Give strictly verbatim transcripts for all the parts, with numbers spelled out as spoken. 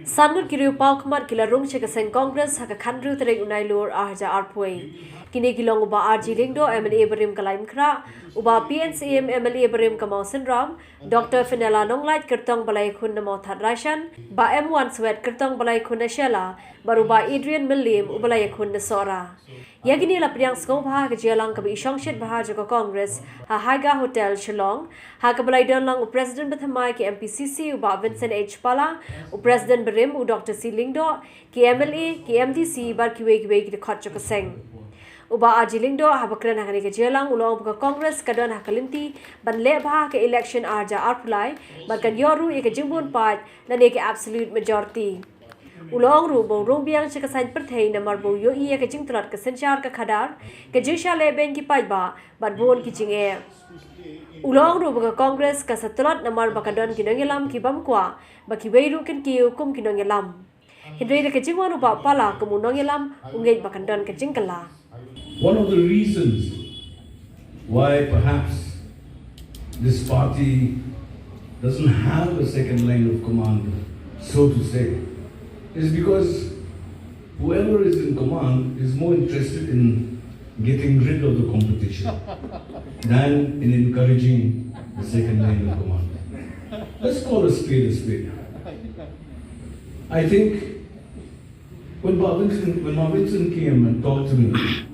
San ngut ki riew paw khmat ki la rung sha ka seng Congress ha ka khathynriew tarik u Nailur ar hajar arphew. Kine ki long u Bah R G Lyngdoh, M L A barim ka Laitumkhrah, u Bah P N Syiem, M L A barim ka Mawsynram, Doctor Fenella Nonglait, kyrtong ba la ïakhun na Mawthadraishan, Bah M Wanswet, kyrtong ba la ïakhun na Shella, bad u Bah Adrian Mylliem, uba la ïakhun na Sohra. Ïa kine la pdiang sngewbha ha ka jingïalang kaba i shongshit bha jong ka Congress ha Haiga Hotel, Shillong, ha kaba la ïadon lang u President bathymmai ka M P C C u Bah Vincent H Pala, u President barim u Doctor C Lyngdoh, ki M L A, ki M D C bad kiwei kiwei ki dkhot jong ka seng. U Bah R G Lyngdoh haba kren ha kane ka jingïalang u la ong ba ka Congress ka don ha ka lynti ban leh bha ha ka election ar hajar arphew lai bad kan ïoh ruh ïa ka jingbun paid lane ka absolute majority. U la ong ruh ba u rung biang sha ka saiñ pyrthei namar ba u ïohi ïa ka jingtlot ka synshar ka khadar, ka jingshah lehbeiñ ki paidbah bad bun ki jingeh. U la ong ruh ba ka Congress ka sa tlot namar ba ka don ki nongïalam ki bym kwah ba kiwei ruh kin kiew kum ki nongïalam. Hynrei da ka jingwan u Bah Pala kum u nongïalam, u ngeit ba kan don ka jingkylla. One of the reasons why perhaps this party doesn't have a second line of command, so to say, is because whoever is in command is more interested in getting rid of the competition than in encouraging the second line of command. Let's call a spade a spade. I think when Bah Vincent, when Bah Vincent came and talked to me,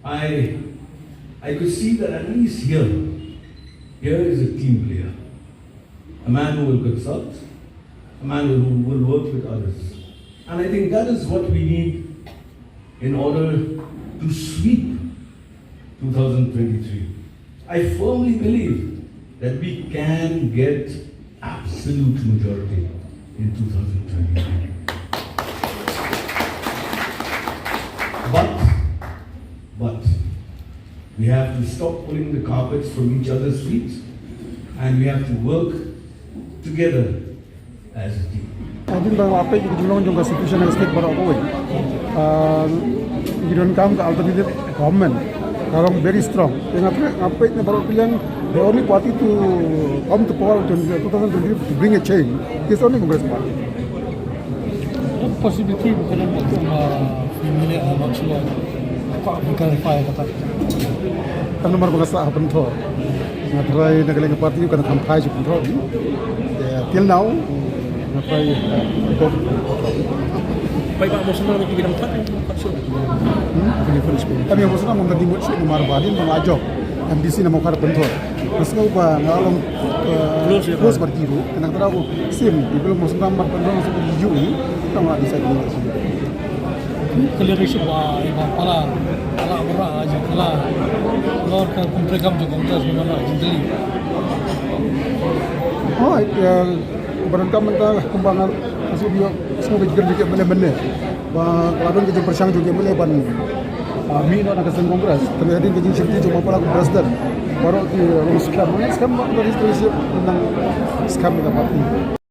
I, I could see that at least here, here is a team player. A man who will consult, a man who will work with others. And I think that is what we need in order to sweep two thousand twenty-three. I firmly believe that we can get absolute majority in two thousand twenty-three. But, but, we have to stop pulling the carpets from each other's feet, and we have to work together as a team. Hadien ba nga la peit ïa ka jinglong jong ka situation ha state baroh kawei, ngi donkam ka alternative government ka long very strong. Te nga peit, nga peit na baroh pylliang, the only party to come to power in twenty, two thousand twenty to bring a change is only Congress party. Possibility ba ka long ba ka MLA, I'm not sure. Ka clarify kata. Tang namar ba nga sah ha Pynthor. Nga try na ka liang ka party ka na kham phai sha Pynthor. Till now nga try. Pai ba mo sana ki bidang tak. Kami mo sana mo na di mo shu namar ba din ba nga jop MDC na mo khar Pynthor. Mas nga ba nga long close marki ru. Kena tara ko sim di belum mo sana mar Pynthor so di jui. Tang la di sa di. Ka leadership ba i ba Pala, Pala Mara aja Pala. Lor ka kum prekam jo Congress memang nak jinteli. Oh, baran kam menta kumbangan asu dio semua pikir dikit mene-mene. Ba kala don ka jingpyrshang jong ki mene ban mi no na ka seng Congress. Tengah din ka jingshimti jong Pala kum president. Baroh ki long skam, skam ba dari leadership nang skam ka parti.